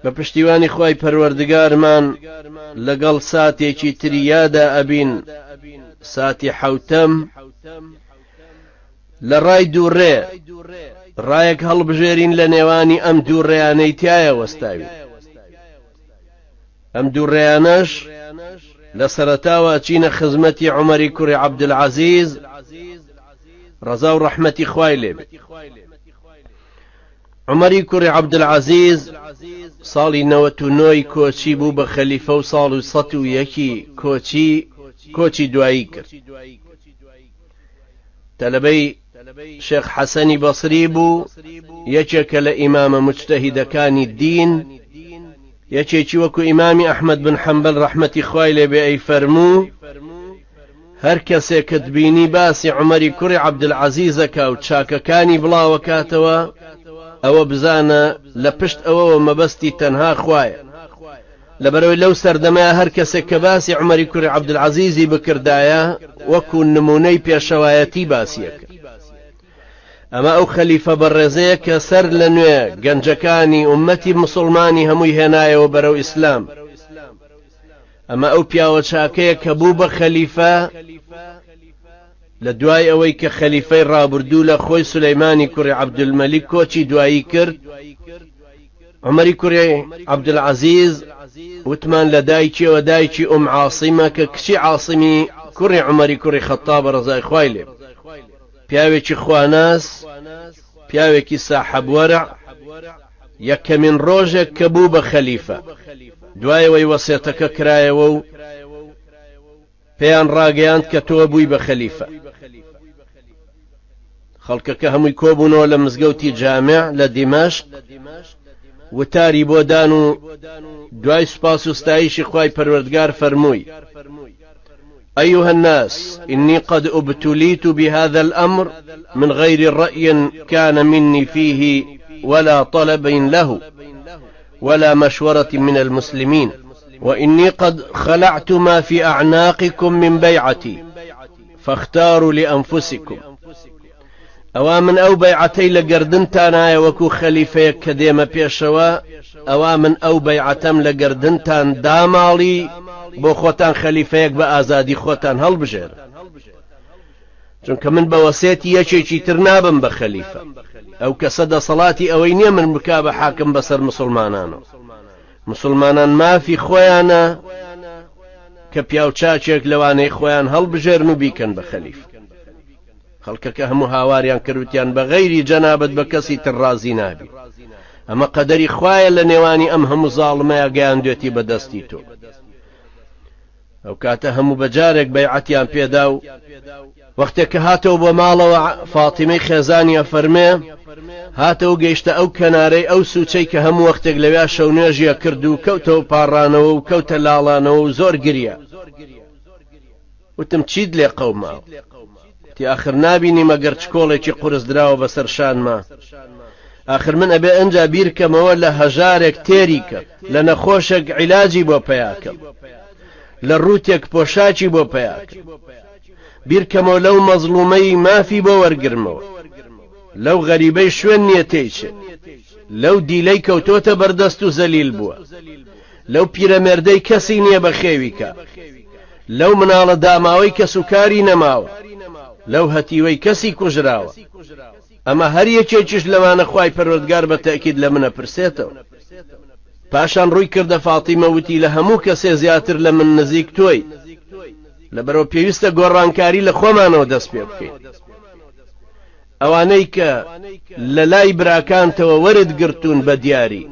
بە پشتیوانی خوای پەروەردگارمان لەگەڵ ساتێکی تری یادا ئەبین ساتی حەوتەم لە ڕای دووڕێ ڕایەک هەڵبژێرین لە نێوانی ئەم دووڕێیانەی تایە وەستاوین ئەم دووڕێیانەش لە سەرەتاوە چینە خزمەتی عومەری کوڕی عەبدولعەزیز ڕەزا و ڕەحمەتی خوای لێبێ عومەری کوڕی عەبدولعەزیز ساڵی 99 کۆچی بوو بە خەلیفە و ساڵ و 101 کۆچی کۆچی دوایی کرد تەلەبەی شێخ حەسەنی بەسری بوو یەکێکە لە ئیمامە مجتەهیدەکانی دین یەکێکی وەکو ئیمامی ئەحمەد بن حەنبەل ڕەحمەتی خوای لێ بێ ئەی فەرموو هەر کەسێکت بینی باسی عومەری کوڕی عەبدولعەزیزەکا و چاکەکانی بڵاوەکاتەوە ئەوە بزانە لە پشت ئەوەوە مەبەستی تەنها خوایە لەبەرەوەی لەو سەردەمەیە هەر کەسێک کە باسی عومەری کوڕی عەبدولعەزیزی بکردایە وەکو نمونەی پێشەوایەتی باسیەکرد ئەمە ئەو خەلیفە بەڕێزەیە کە سەر لە نوێ گەنجەکانی ئومەتی مسلمانی هەمووی هێنایەوە بەرەو ئیسلام ئەمە ئەو پیاوە چاکەیە کە بوو بە خەلیفە لە دوای ئەوەی کە خەلیفەی ڕابردوو لە خۆی سولەیمانی کوڕی عەبدولمەلیک کۆچی دوایی کرد عومەری کوڕی عەبدولعەزیز وتمان لە دایکیەوە دایکی ئوم عاسیمە کە کچی عاسیمی کوڕی عومەری کوڕی خەتابە ڕەزای خوای لێ پیاوێکی خواناس پیاوێکی ساحەب وەرع یەکەمین ڕۆژێک کە بوو بە خەلیفە دوایەوەی وەسێتەکە کرایەوە و پێیان ڕاگەیاند کە تۆ بووی بە خەلیفە خەڵکەکە هەمووی کۆبوونەوە لە مزگەوتی جامع لە دیمەشق وتاری بۆ دان و دوای سوپاس و ستایشی خوای پەروەردگار فەرمووی أيها الناس إني قد ابتليت بهذا الأمر من غير رأي كان مني فيه ولا طلب له ولا مشورة من المسلمين وإني قد خلعت ما في أعناقكم من بيعتي فاختاروا لأنفسكم ئەوا من ئەو بەیعەتەی لە گەردنتانایە وەکو خەلیفەیەک کە دێمە پێشەوە ئەوا من ئەو بەیعەتەم لە گەردنتان داماڵی بۆ خۆتان خەلیفەیەک بە ئازادی خۆتان هەڵبژێرن چونکە من بە وەسێتی یەکێکی تر نابم بە خەلیفە ئەو کەسە دەسەڵاتی ئەوەی نییە من بکا بە حاکم بەسەر مسلمانانەوە مسلمانان مافی خۆیانە کە پیاوچاکێک لەوانەی خۆیان هەڵبژێرن و بیکەن بە خەلیف خەڵکەکە هەموو هاواریان کرد وتیان بە غەیری جەنابت بە کەسی تر ڕازی نابی ئەمە قەدەری خوایە لە نێوانی ئەم هەموو زاڵمەیە گەیاندوێتی بە دەستی تۆ ئەو کاتە هەموو بەجارێک بەیعەتیان پێدا و وەختێک کە هاتەوە بۆ ماڵەوە فاتیمەی خێزانی ئەفەرمێ هاتەوە گەیشتە ئەو کەنارەی ئەو سوچەی کە هەموو وەختێک لەویا شەو نوێژیە کرد و کەوتەوە پاڕانەوە و کەوتە لاڵانەوە و زۆر گریا وتم چیت لێ قەوماوە؟ وتی ئاخر نابینی مەگەر چکۆڵێکی قورس دراوە بەسەر شانما؟ ئاخر من ئەبێ ئەنجا بیرکەمەوە لە هەژارێک تێری کەم، لە نەخۆشێک عیلاجی بۆ پەیاکەم، لە ڕووتێک پۆشاکی بۆ پەیاکەم، بیرکەمەوە لەو مەزڵومەی مافی بۆ وەرگرمەوە، لەو غەریبەی شوێن نییە تێیچێ، لەو دیلەی کەوتۆتە بەردەست و زەلیل بووە. لەو پیرەمێردەی کەسی نییە بەخێوی کا، لەو مناڵە داماوەی کەسوکاری نەماوە، لەو هەتیوەی کەسی کوژراوە. ئەمە هەر یەکێکیش لەوانە خوای پەروەردگار بە تەئکید لە من ئەپرسێتەوە. پاشان ڕووی کردە فاتیمە وتی لە هەموو کەسێ زیاتر لە من نزیک تۆی، لەبەرئەوە پێویستە گۆڕانکاری لە خۆمانەوە دەست پێ بکەین. ئەوانەی کە لە لای براکانتەوە وەرت گرتوون بە دیاری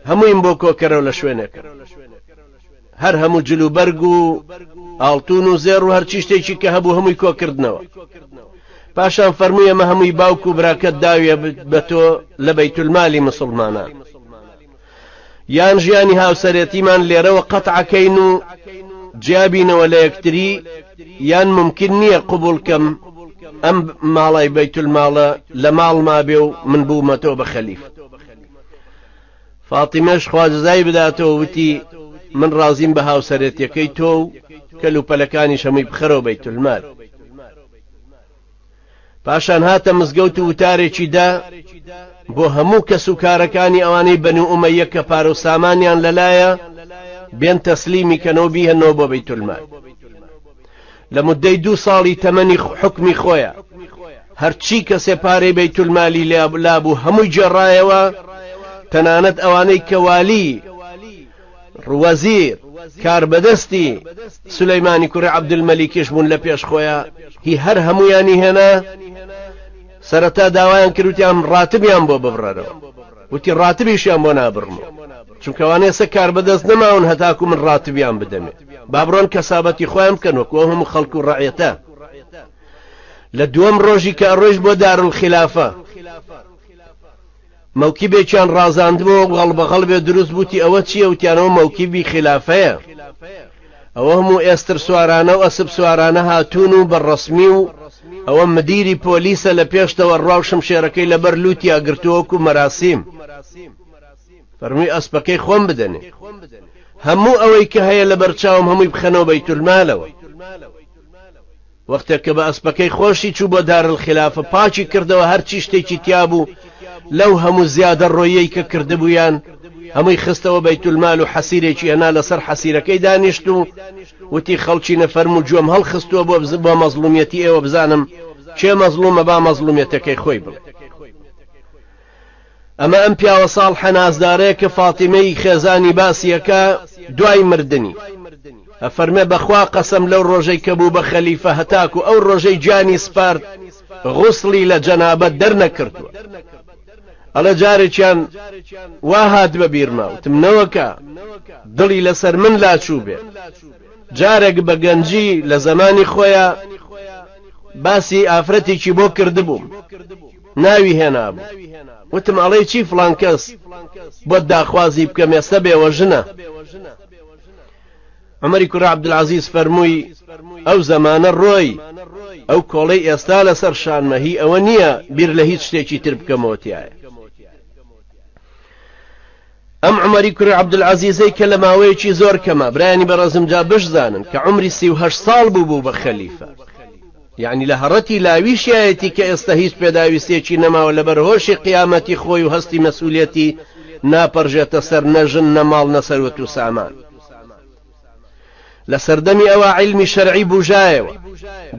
هەموویم بۆ کۆکەرەوە لە شوێنێکە هەر هەموو جل و بەرگ و ئاڵتون و زێڕ و هەرچی شتێکی کە هەبوو هەمووی کۆکردنەوە پاشان فەرمووی ئەمە هەمووی باوک و براکەت داویە بە تۆ لە بەیتولمالی مسلمانان یان ژیانی هاوسەرێتیمان لێرەوە قەتعەکەین و جیابینەوە لە یەکتری یان ممکن نییە قبول کەم ئەم ماڵای بەیتولماڵە لە ماڵ مابێ و من بوومەتەوە بە خەلیف فاتیمەش خوا جزای بداتەوە وتی من ڕازیم بە هاوسەرێتیەکەی تۆ و کەلوپەلەکانیش هەمووی بخەرەوە بەیتولمال. پاشان هاتە مزگەوت و وتارێکی دا بۆ هەموو کەس و کارەکانی ئەوانەی بەنو ئومەیە کە پارە و سامانیان لەلایە بێن تەسلیمی کەنەوە بیهێنەوە بۆ بەیتولمال. لە مدەی دوو ساڵی تەمەنی حوکمی خۆیا هەرچی کەسێ پارەی بەیتولمالی لابوو هەمووی گێڕایەوە، تەنانەت ئەوانەی کە والی وەزیر کاربەدەستی سولەیمانی کوڕی عەبدولمەلیکیش بوون لە پێش خۆیا هی هەر هەمویانی هێنا. سەرەتا داوایان کرد وتیان ڕاتبیان بۆ ببڕەرەوە، وتی ڕاتبیشیان بۆ نابڕمەوە، چونکە ئەوانە ئێستا کاربەدەست نەماون هەتاکو من ڕاتبیان بدەمێ، با بڕۆن کەسابەتی خۆیان بکەن وەکو ئەو هەموو خەڵک و ڕەعیەتە. لە دووەم ڕۆژی کە ئەڕۆیشت بۆ دارولخیلافە مەوکیبێکیان ڕازاندبۆوە غەڵبەغەڵبێ دروست بووتی ئەوە چییە وتیانەوە مەوکیبی خیلافەیە ئەوە هەموو ئێستر سوارانە و ئەسپ سوارانە هاتوون و بە ڕەسمی و ئەوە مدیری پۆلیسە لە پێشتەوە ڕوا و شمشێرەکەی لەبەر لوتیا گرتووەکو مەراسیم فەرمووی ئەسپەکەی خۆم بدەنێ هەموو ئەوەی کە هەیە لەبەر چاوم هەمووی بخەنەوە بەیتولمالەوە. وەختێک کە بە ئەسپەکەی خۆشی چوو بۆ دارالخلافە پاکی کردەوە هەرچی شتێکی تیا بوو لەو هەموو زیادە ڕۆیەی کە کردبوویان هەمووی خستەوە بەیتولمال و حەسیرێکی هێنا لەسەر حەسیرەکەی دانیشت و وتی خەڵکی نەفەرموو گوێم هەڵخستووە بۆ بۆ مەزڵومیەتی ئێوە بزانم کێ مەزڵومە با مەزڵومیەتەکەی خۆی بڵێ. ئەمە ئەم پیاوە ساڵحە نازدارەیە کە فاتیمەی خێزانی باسی ئەکا دوای مردنی ئەفەرمێ بەخوا قەسەم لەو ڕۆژەی کە بوو بە خەلیفە هەتاکو ئەو ڕۆژەی گیانی سپارد غوسڵی لە جەنابەت دەرنەکردووە ئەڵێ جارێکیان وا هات بە بیرما وتم نەوەکە دڵی لەسەر من لاچوو بێ جارێک بە گەنجی لە زەمانی خۆیا باسی ئافرەتێکی بۆ کردبووم ناوی هێنابوو وتم ئەڵێی چی فڵان کەس بۆت داخوازی بکەم ئێستا بێوەژنە عمری کوڕ عبدالعزیز فەرمووی ئەو زەمانە ڕۆی ئەو کۆڵەی ئێستا لەسەر شانمە هی ئەوە نییە بیر لە هیچ شتێکی تر بکەمەوە تایە ئەم عومەری کوڕی عەبدولعەزیزەی کە لە ماوەیەکی زۆر کەما، برایانی بەڕێزم جا بشزانن کە عومری 38 ساڵ بوو بوو بە خەلیفە، یەعنی لە هەڕەتی لاویشیایەتی کە ئێستا هیچ پێداویستیەکی نەماوە لەبەر هۆشی قیامەتی خۆی و هەستی مەسئولیەتی ناپەرژێتە سەر نە ژن نە ماڵ نە سەروەت و سامان. لە سەردەمی ئەوا عیلمی شەرعی بوژایەوە،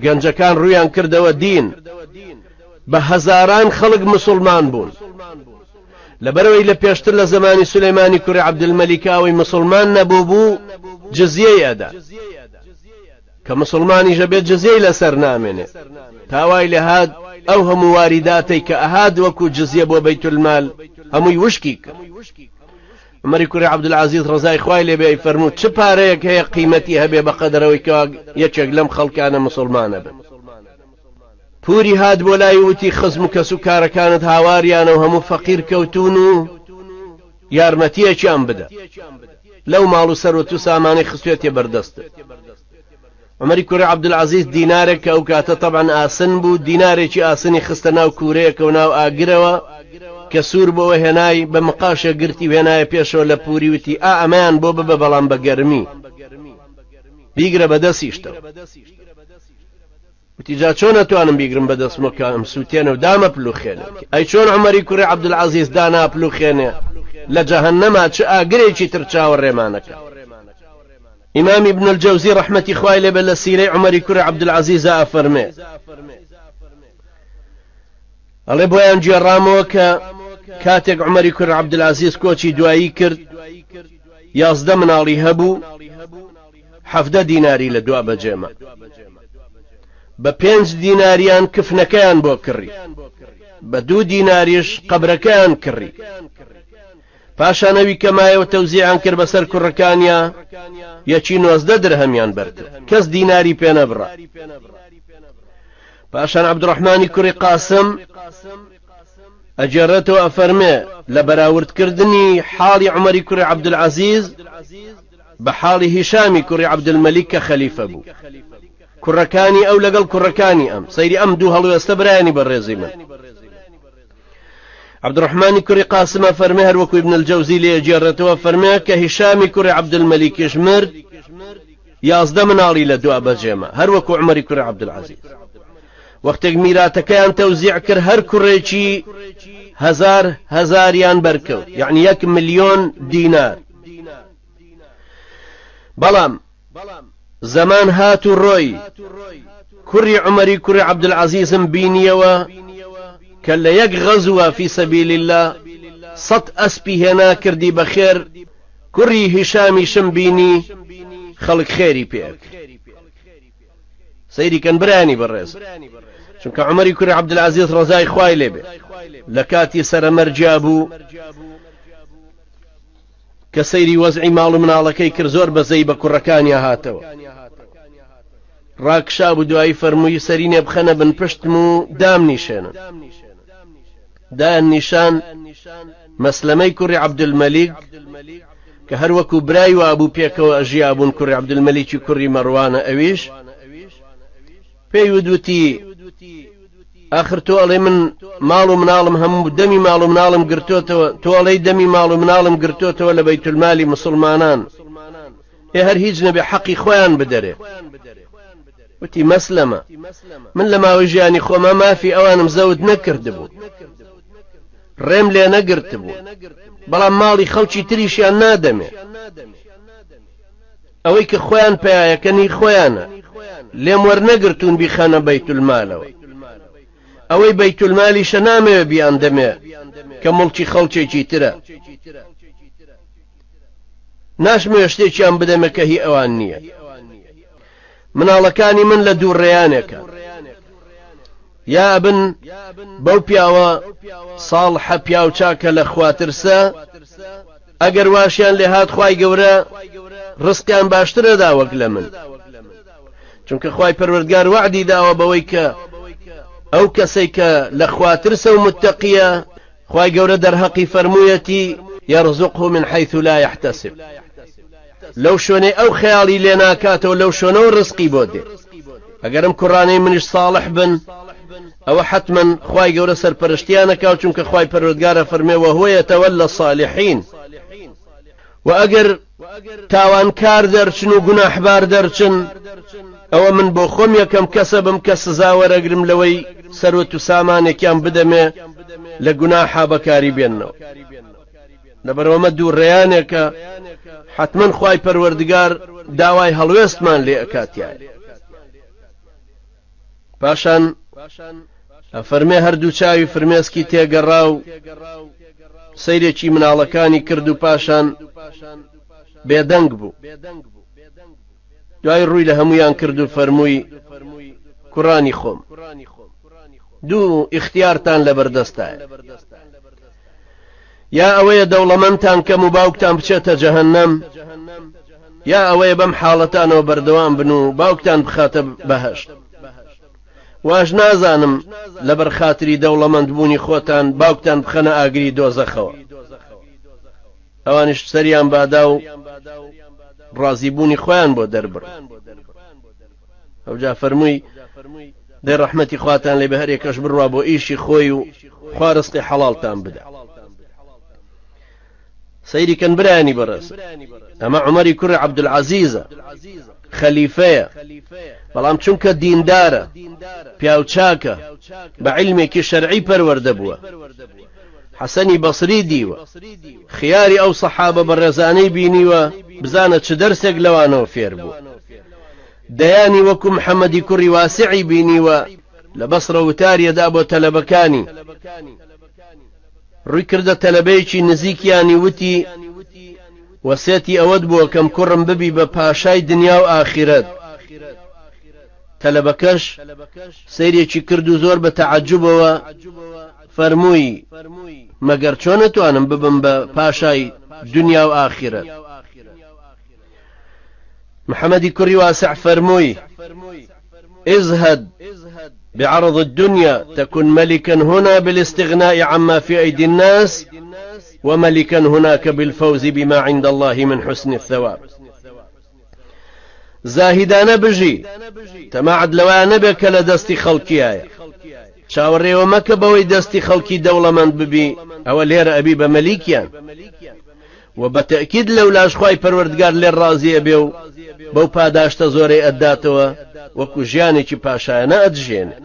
گەنجەکان ڕوویان کردەوە دین، بە هەزاران خەڵک مسوڵمان بوون. لەبەرئەوەی لە پێشتر لە زەمانی سولەیمانی کوڕی عەبدولمەلیکا ئەوەی مسوڵمان نەبوو بوو جزیەی ئەدا کە مسوڵمانیش ئەبێت جزیەی لەسەر نامێنێ تا وای لێهات ئەو هەموو واریداتەی کە ئەهات وەکو جزیە بۆ بەیتولمال هەمووی وشکی کرد. عومەری کوڕی عەبدولعەزیز ڕەزای خوای لێ بێ ئەیفەرموو چ پارەیەک هەیە قیمەتی هەبێ بەقەدەرەوەی کە یەکێک لەم خەڵکانە مسوڵمانە بن. پوری هات بۆ لای و وتی خزم و کەس و کارەکانت هاواریانە و هەموو فەقیر کەوتوون و یارمەتیەکیان بدە لەو ماڵ و سەروەت و سامانەی خستوێتیە بەردەستت. عومەری کوڕی عەبدولعەزیز دینارێک کە ئەو کاتە تەبعەن ئاسن بوو دینارێکی ئاسنی خستە ناو کوورەیەکە و ناو ئاگرەوە کە سوور بۆوە هێنای بە مقاشێک گرتی و هێنایە پێشەوە لە پوری وتی ئا ئەمەیان بۆ ببە بەڵام بە گەرمی بیگرە بە دەستیشتەوە. وتی، جا چۆن ئەتوانم بیگرم بە دەستمەوە کە ئەمسووتێنێ و دامەپلوخێنێ؟ وتی، ئەی چۆن عومەری کوڕی عەبدولعەزیز داناپلوخێنێ لە جەهەننەما چ ئاگرێکی تر چاوەڕێمانەکا؟ ئیمام ئیبن الجەوزی ڕەحمەتی خوای لێ بێ لە سیرەی عومەری کوڕی عەبدولعەزیزا ئەفەرمێ، ئەڵێ بۆیان گێڕامەوە کە کاتێک عومەری کوڕی عەبدولعەزیز کۆچی دوایی کرد 11 مناڵی هەبوو، 17 دیناری لە دوا بەجێما. بە پێنج دیناریان کفنەکەیان بۆ کڕی. بە دوو دیناریش قەبرەکەیان کڕی. پاشان ئەوی کە مایەوە تەوزیعیان کرد بەسەر کوڕەکانیا، یەکی 19 درهەمیان بەرکرد. کەس دیناری پێ نەبڕا. پاشان عەبدوڕەحمانی کوڕی قاسم ئەگێڕێتەوە ئەفەرمێ، لە بەراوردکردنی حاڵی عومەری کوڕی عەبدولعەزیز، بە حاڵی هیشامی کوڕی عەبدولمەلیک کە خەلیفە بوو. کوڕەکانی ئەو لەگەڵ کوڕەکانی ئەم. سەیری ئەم دوو هەڵوێستە برایانی بەڕێزی من. عەبدوڕەحمانی کوڕی قاسم ئەفەرمێ هەر وەکو ابن الجوزی لێ ئەگێڕێتەوە فەرمێ کە هیشامی کوڕی عەبدولمەلیکیش مرد 11 مناڵی لە دوا بەجێما هەر وەکو عومەری کوڕی عەبدولعەزیز. وەختێک میراتەکەیان تەوزیع کرد هەر کوڕێکی هەزار هەزاریان بەرکەوت یعنی یەک ملیۆن دینار بەڵام زەمان هات و ڕۆی کوڕی عومەری کوڕی عەبدولعەزیزم بینیەوە کە لە یەک غەزوە فی سەبیل اللە سەد ئەسپی هێنا کردی بە خێر کوڕی هیشامیشم بینی خەڵک خێری پێک سەیری کەن برایانی بەڕێز چونکە عومەری کوڕی عەبدولعەزیز ڕەزای خوای لێبێ لە کاتی سەرەمەرجیا بوو کە سەیری وەزعی ماڵ و مناڵەکەی کرد زۆر بەزەی بە کوڕەکانیا هاتەوە ڕاکشا بوو دوایی فەرمووی سەرینێ بخەنە بن پشتم و دام نیشێنن دایان نیشان مەسلەمەی کوڕی عەبدولمەلیک کە هەر وەکو برای وابوو پێکەوە ئەژیابوون کوڕی عەبدولمەلیکی کوڕی مەڕوانە ئەویش پێی ودوتی ئاخر تۆ ئەڵێ من ماڵ و مناڵم هەموو دەمی ماڵ و مناڵم گرتۆتەوە تۆ ئەڵێی دەمی ماڵ و مناڵم گرتۆتەوە لە بەیتولمالی مسلمانان ئێ هەر هیچ نەبێ حەقی خۆیان بدەرێ وتی مەسلەمە من لە ماوەی ژیانی خۆما مافی ئەوانم زەوت نەکردبوو ڕێم لێ نەگرتبوو بەڵام ماڵی خەڵکی تریشیان نادەمێ ئەوەی کە خۆیان پیایەکەنی خۆیانە لێم وەرنەگرتوون بیخەنە بەیتولمالەوە ئەوەی بەیتولمالیشە نامەوێ بیاندەمێ کە مڵکی خەڵکێکی ترە ناشمەوێ شتێکیان بدەمێ کە هی ئەوان نییە مناڵەکانی من لە دوو ڕێیانێکە یا ئەبن بەو پیاوە ساڵحە پیاو چاکە لە خواترسە ئەگەر واشیان لێ هات خوای گەورە ڕزقیان باشترە دا وەک لە من چونکە خوای پەروەردگار وەعدی داوە بەوەی کە ئەو کەسەی کە لە خواترسە و متەقیە خوای گەورە دەرهەقی فەرموویەتی یەرزقه من حیث لا یحتسب لەو شوێنەی ئەو خەیاڵی لێ ناکاتەوە لەو شوێنەوە ڕزقی بۆ دێ ئەگەرم کوڕانەی منیش ساڵح بن ئەوە حتمما خوای گەورە سەرپەرشتیانەکا و چونکە خوای پەروەردگارە فەرمێ وهو يتولى الصالحین و ئەگەر تاوانکار دەرچن و گوناحبار دەرچن ئەوە من بۆ خۆم یەکەم کەسە بم کە سزا وەرەگرم لەوەی سەروەت و سامانێکیان بدەمێ لە گوناحا بەکاری بێننەوە لەبەرئەوەمە دووڕێیانێکە حەتمەن خوای پەروەردگار داوای هەڵوێستمان لێ ئەکاتیایە پاشان ئەفەرمێ هەردوو چاوی فرمێسکی تێگەڕا و سەیرێکی مناڵەکانی کرد و پاشان بێدەنگ بوو دوای ڕووی لە هەمویان کرد و فەرمووی کوڕانی خۆم دوو ئیختیارتان لەبەردەستایە یا ئەوەیە دەوڵەمەندتان کەم و باوکتان بچێتە جەهەنەم یا ئەوەیە بەم حاڵەتانەوە بەردەوام بن و باوکتان بخاتە بەهەشت واش نازانم لەبەر خاتری دەوڵەمەند بوونی خۆتان باوکتان بخەنە ئاگری دۆزەخەوە ئەوانیش سەریان بادا و ڕازیبوونی خۆیان بۆ دەربڕ ئەوجا فەرمووی دەی ڕەحمەتی خواتان لێ بە هەرێکەش بڕوا بۆ ئیشی خۆی و خوا ڕزقی حەڵاڵتان بدا سەیری کەن برایانی بەڕێز ئەمە عومەری کوڕی عەبدولعەزیزە خەلیفەیە بەڵام چونکە دیندارە پیاوچاکە بە عیلمێکی شەرعی پەروەردە بووە حەسەنی بەسری دیوە خیاری ئەو سەحابە بەڕێزانەی بینیوە بزانە چ دەرسێک لەوانەوە فێر بوو دەیانی وەکو محەمەدی کوڕی واسعی بینیوە لە بەسڕە وتاری ئەدا بۆ تەلەبەکانی، ڕووی کردە تەلەبەیەکی نزیکیانی وتی، وەسێتی ئەوەت بۆ کەم کوڕم ببی بە پاشای دنیا و ئاخیرەت. تەلەبەکەش سەیرێکی کرد و زۆر بە تەعەجوبەوە فەرمووی، مەگەر چۆن ئەتوانم ببم بە پاشای دنیا و ئاخیرەت؟ محمدی کوڕی واسع فەرمووی، ازهد بعرض الدنيا تكن ملكا هنا بالاستغناء عما في أيدي الناس وملكا هناك بالفوز بما عند الله من حسن الثواب زاهیدانە بژی تەماعت لەوەیان نەبێت کە لە دەستی خەڵکیایە چاوەڕێوە مەکە بەوەی دەستی خەڵکی دەوڵەمەند ببی ئەوە لێرە ئەبی بە مەلیکیان وە بە تەئکید لەولاش خوای پەروەردگار لێت ڕازی ئەبێ و بەو پاداشتە زۆرەی ئەتداتەوە وەکو ژیانێکی پاشایانە ئەتژێنێ.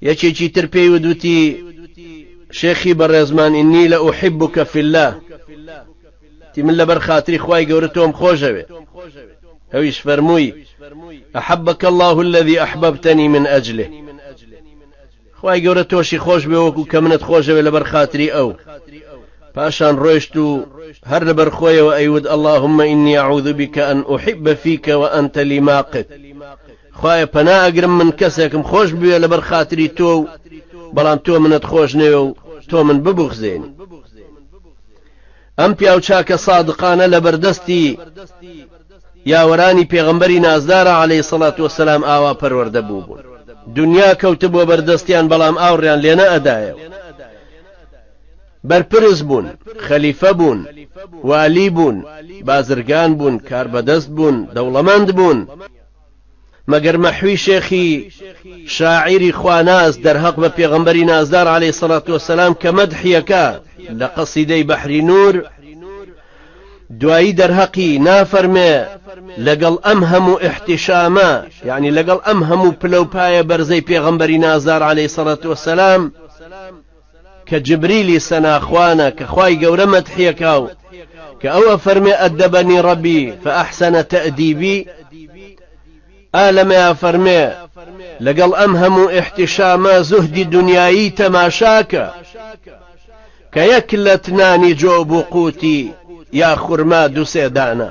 یەکێکی تر پێی وت وتی شێخی بەڕێزمان ئینی لە ئوحیبک فی اللە تی من لەبەر خاتری خوای گەورە تۆم خۆشەوێ ئەویش فەرمووی أحبك الله الذي أحببتني من أجله خوای گەورە تۆشی خۆش بێ وەکو کە منت خۆشەوێ لەبەر خاتری ئەو پاشان ڕۆیشت و هەر لەبەر خۆیەوە ئەیوت اللهم إني أعوذ بك أن أحب فيك وأنت لي ماقت خوایە پەنا ئەگرم من کەسێکم خۆش بوێ لەبەر خاتری تۆ و بەڵام تۆ منت خۆش نەوێ و تۆ من ببوغزێنی ئەم پیاوچاکە سادقانە لە بەردەستی یاوەرانی پێغەمبەری نازدارە عەلەیهی سەڵات وەسەلام ئاوا پەروەردە بوو بوون دنیا کەوتبووە بەردەستیان بەڵام ئاوڕیان لێ نەئەدایەوە بەرپرس بوون خەلیفە بوون والی بوون بازرگان بوون کاربەدەست بوون دەوڵەمەند بوون مەگەر مەحوی شێخی شاعیری خواناس دەرهەق بە پێغەمبەری نازدار عەلەیهی سەڵات وەسەلام کە مەدحیەکە لە قەسیدەی بەحری نور دوایی دەرهەقی نافەرمێ لەگەڵ ئەم هەموو احتشامە یعنی لەگەڵ ئەم هەموو پلە و پایە بەرزەی پێغەمبەری نازدار عەلەیهی سەڵات وەسەلام کە جبریلی سەناخوانە کە خوای گەورە مەدحیەکا و کە ئەو ئەفەرمێ ئەدەبەنی ڕەبی فەئەحسەنە تەئدیبی ئا لەمەیا فەرمێ لەگەڵ ئەم هەموو ئیحتیشامە زوهدی دنیایی تەماشاکە کە یەک لەت نانی جۆ بوو قوتی یا خورما دوسێ دانە.